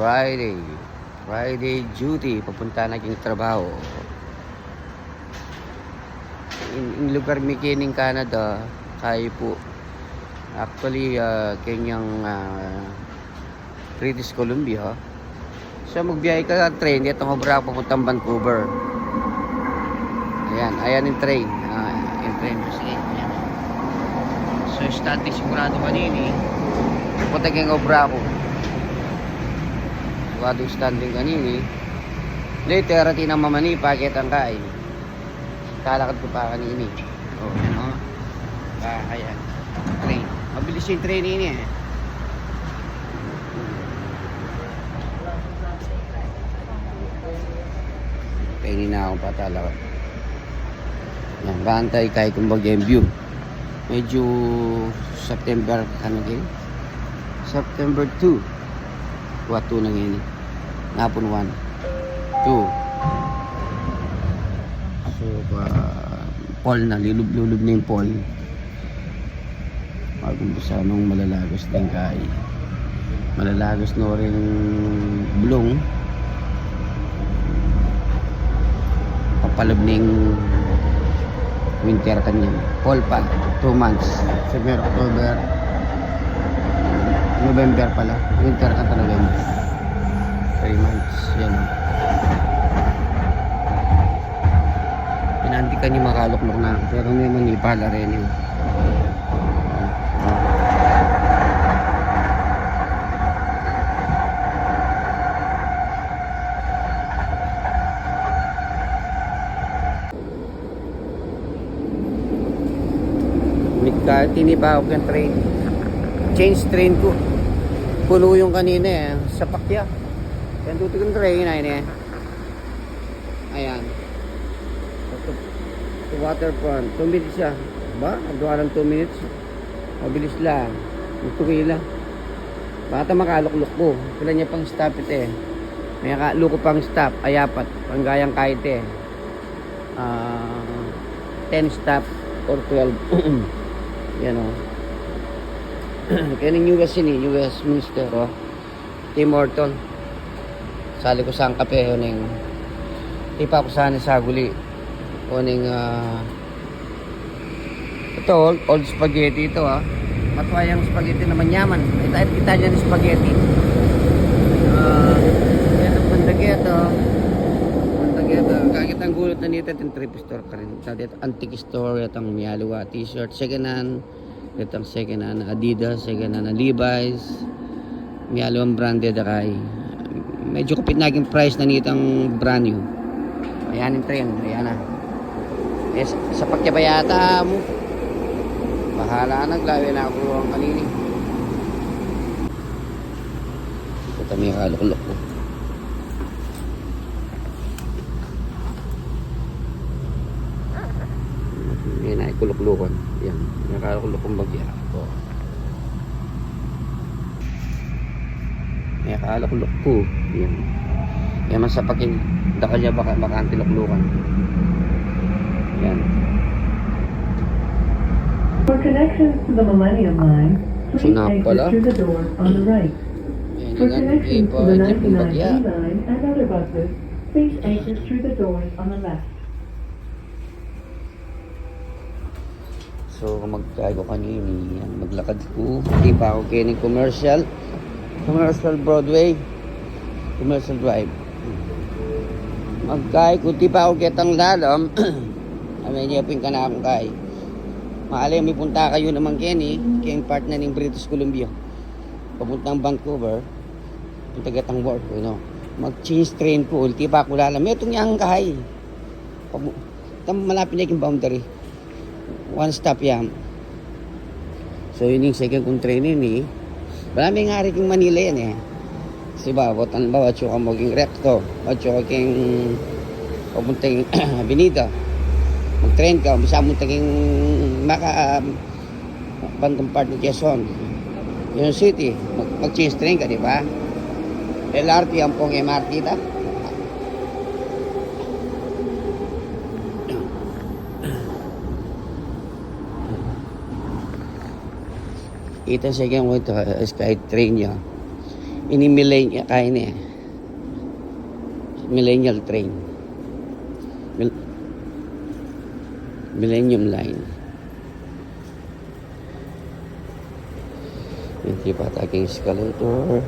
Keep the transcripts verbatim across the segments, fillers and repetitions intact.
Friday. Friday duty, papunta na king trabaho. Ing, ing lugar mi keni king Canada, kayi pu. Actually, ah, kenyang, ah, British Columbia. So, magbiyahe ka ng train, detang obra papuntang Vancouver. Ayan, ayan ing train. Ah, ing train. Sige, ayan. So, standing sigurado kanini. Punta keng obra ku. Sigurado standing kanini. Later, atin nang mamani, pakitang kain. Kalakad ku pa kanini. O, ayan, o. Ah, ayan. Train. Mabilis ing train ini, e. Kaini na aku patalakad. Yan, bantay kay kumbaga ing view. Medyo September, ano din? September two. Kuwa two na ngeni. Napun one. Two. So, pa, pole na, lulub-lulub na ing pole. Mag-umpisa nung malalagas na ing kayi. Malalagas na ring bulung. Papalub ning winter kanyan. Pole pa, two months. September, October, November pala. Winter kanita November. Three months. Yan, o. Pinantikan yu makalukluk na. Pero naman, ipala rin yu. Mikal, tinipa ku keng train. Change train ku. Punu yung kanina, e. Sapak ya. Yan tutu keng train, ay, ne. Ayan. Sa, sa waterfront. Two minutes ya. Ba? Aduan ng two minutes. Mabilis la. Ito kila. Bata makalukluk ku. Pila nya pang stop ita, e. Makalukluk pang stop. Ay, apat. Panggayang kahit, e. Ah, ten stop or twelve. Yan, o. Kaya ning U S ini, U S Minister, o. Tim Horton. Sali ku sa kape, o ning, tipa ku sa ni saguli. O ning, ah, ito, old, old spaghetti ito, ah. Matua yang spaghetti na manyaman. Ita-, Italian spaghetti. Ah, ito, bandageta. Bandageta. Kakitang gulut na nita, itang thrift store karin. Sa det antique store, itang mialiwa t-shirt, second hand. Itang second hand Adidas, second hand Levi's. Mialiwang branded a kay. Medyo kupit na king price na nitang brand new. Ayan ing train, ayan na. Yes, sapak ya pa yata mu. Bahala na, glawe na ku ruang kanini. Ita, makalukluk ku. Yan na, ikuluklukan. Yan, makalukluk kung bagya. O. Makalukluk ku. Yan. Yan, masapak ing dakal ya, baka, baka anti luklukan. Yan. For connections to the Millennium Line, please exit through the doors on the right. Yan, For yan, connections to the ninety-nine B line and other buses, please exit through the doors on the left. So, magkay ku kanini, yan, maglakad ku. Tipa ku keni commercial. Commercial Broadway. Commercial Drive. Magkay ku, tipa ku ketang lalam. Amenya pin kanakung kay. Maali, mipunta kayu naman keni, keng part na ning British Columbia. Papuntang Vancouver. Punta ketang work ku, no? Mag-change train ku, tipa ku lalam. Metung yang kay. Pamu-, tam-, malapit na king boundary. One stop yan. So, ini ing second kung train ini. Marami nga rin king Manila yan, e. Kasi ba, ba't, halimbawa, atsu ka mu king Recto, atsu ka king, papunta king Avenida. Mag-train ka, bisa mu king maka, bandang part ng Quezon. Yung city, mag-, mag-change train ka, di ba? L R T, ampong M R T ta. Ita, sige, ang ito, eh, Skytrain ya. Ini millennial, kaya ini eh. Millennial train. Mil-, Millennium Line. Ini pa ating escalator.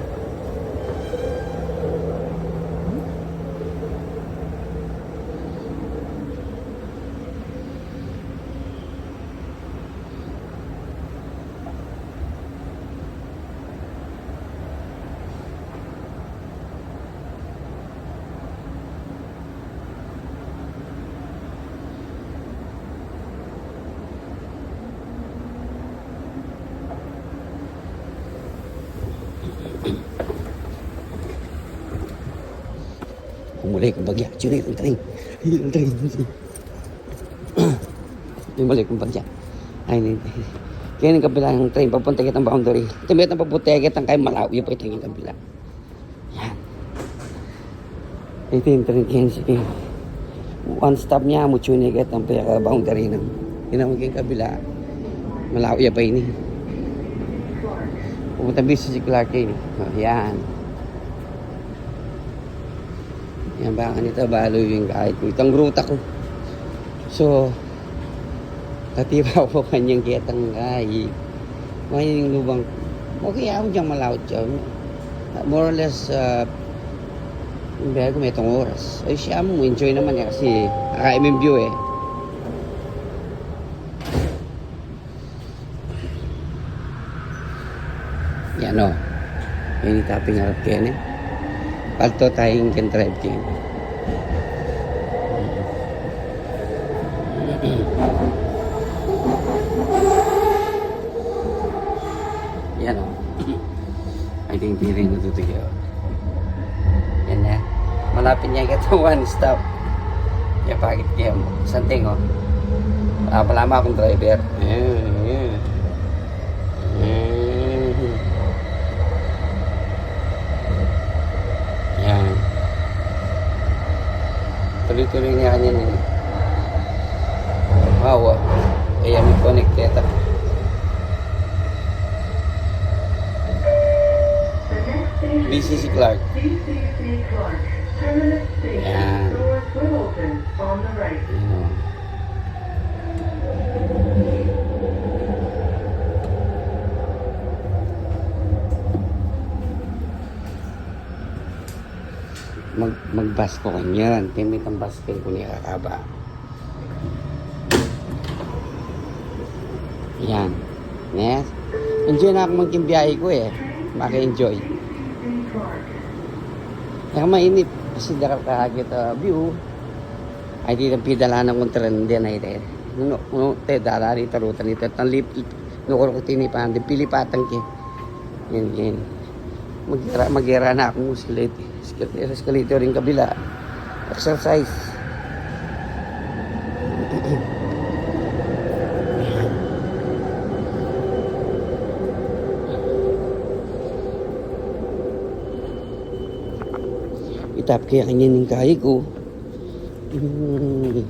Bumalik ang bagya. Sino yung train? Yung train. Bumalik ang bagya. Ay, ini. Kaya ini kabila ng train, papunta kitang boundary. Ito, may itang papunta kitang kay malayo pa itang kabila. Yan. Ito yung train, kaya ini. One stop niya, mucho niya kitang pagka-boundary ng. Tingnan mo kaya kabila. Malayo pa ini. Pumunta busy si Clark eh. Oh, yan. Yan, baka nita balo yung kahit itang ruta ko. So, tatiba ko kanyang kitang kahit. May lubang, okay, ako dyan malawit siya. More or less, uh, yung biyahe ko may itong oras. Ay, siya mo, enjoy naman eh, kasi nakaimim view eh. Yan o. Yan ita pin harap keni. Palto tayang can drive keni. Yan o. I think diri na tutuyo. Yan na. Malapit niya kita one stop. Kaya bakit kaya mo? Santing o. Ah, wala mo akong driver. Ayan, ayan. Ayan. Ayan. Tuloy-tuloy nga yan eh. Wow, ah. Ayan, connect kita. Busy si Clark. Yan. Yan. Mag-, mag-bus ko kanyan. Pemit ang bus ko kung kakaba. Yan. Yes. Enjoy na ako maging biyahe ko eh. Maka-enjoy. Kaya mainit. Kasi dakal ka kita view. Ay, di lang pidalanan kong tren din ay, te. No, no, te, dala rito, ruta nito. Tanlip, no, kuro ko tinipan, di pilipatan ki. Yan, yan. Magira, magira na akong escalator. Escalator, escalator yung kabila. Exercise. Itap kaya kanya ning kayi ko. Hmm.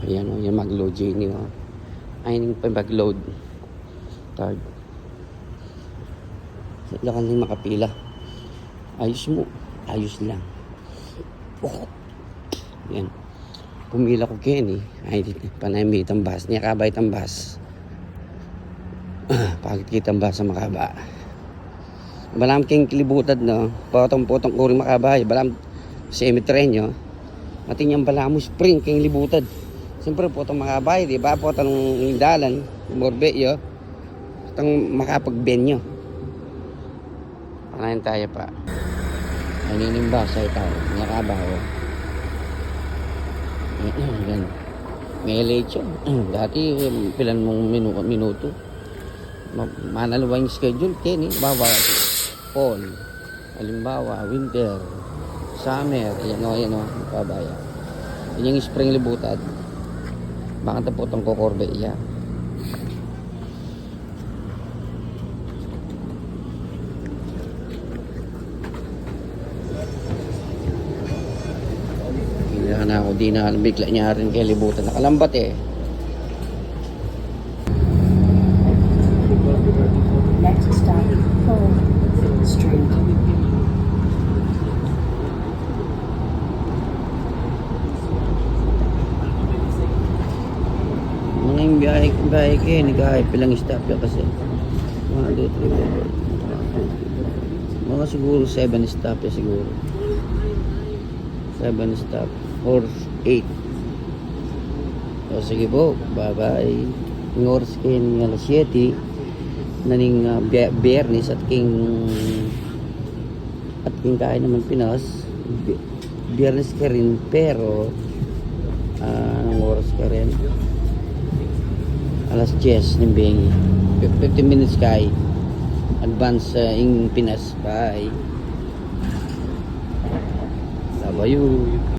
Ayan o, yan mag-load, Jenny o. Ay, ning pa mag-load. Tag. Sa ilang ning makapila. Ayos mo. Ayos lang. Oh. Yan. Pumila ko keni. Ay, panay may tambas. Niya kabay tambas. Ah, pagit kitang basa makaba. Balam keng kilibutad, no? Potong-potong kuring makaba, balam semi-train, no? Atin yang balam spring keng libutad. Siyempre, potong makaba, di ba? Potong dalan, morbe, yo. Potong makapagbenyo. Panayan tayo pa. Ay, ninimba sa itaw. Nakaba, oh. Yan. May late siya. Dati, pilan mong minu-, minuto. Ma-, manaliwa yung schedule, Ken, eh. Bawa, fall. Halimbawa, winter, summer, ayan o, ayan o, kabaya. Yan yung spring libutad. Baka taputang kokorbe iya. Hindi na ako, di na bigla niya rin kay libutan. Nakalambat eh. Biyahe, biyahe keni, kaya pilang stop ya kasi. One, two, three, four, five. Mga siguro seven stop ya siguro. Seven stop or eight. O sige po, bye-bye. Ing oras keni alas siyete na ning, ah, Biye-, Biyernes at king, at king kaya naman Pinas. Bi-, Biyernes karin, pero, ah, anong oras karin? Alas diyes ning bengi. Fif-, fifteen minutes kaya advance, ah, ing Pinas. Bye. Labayu.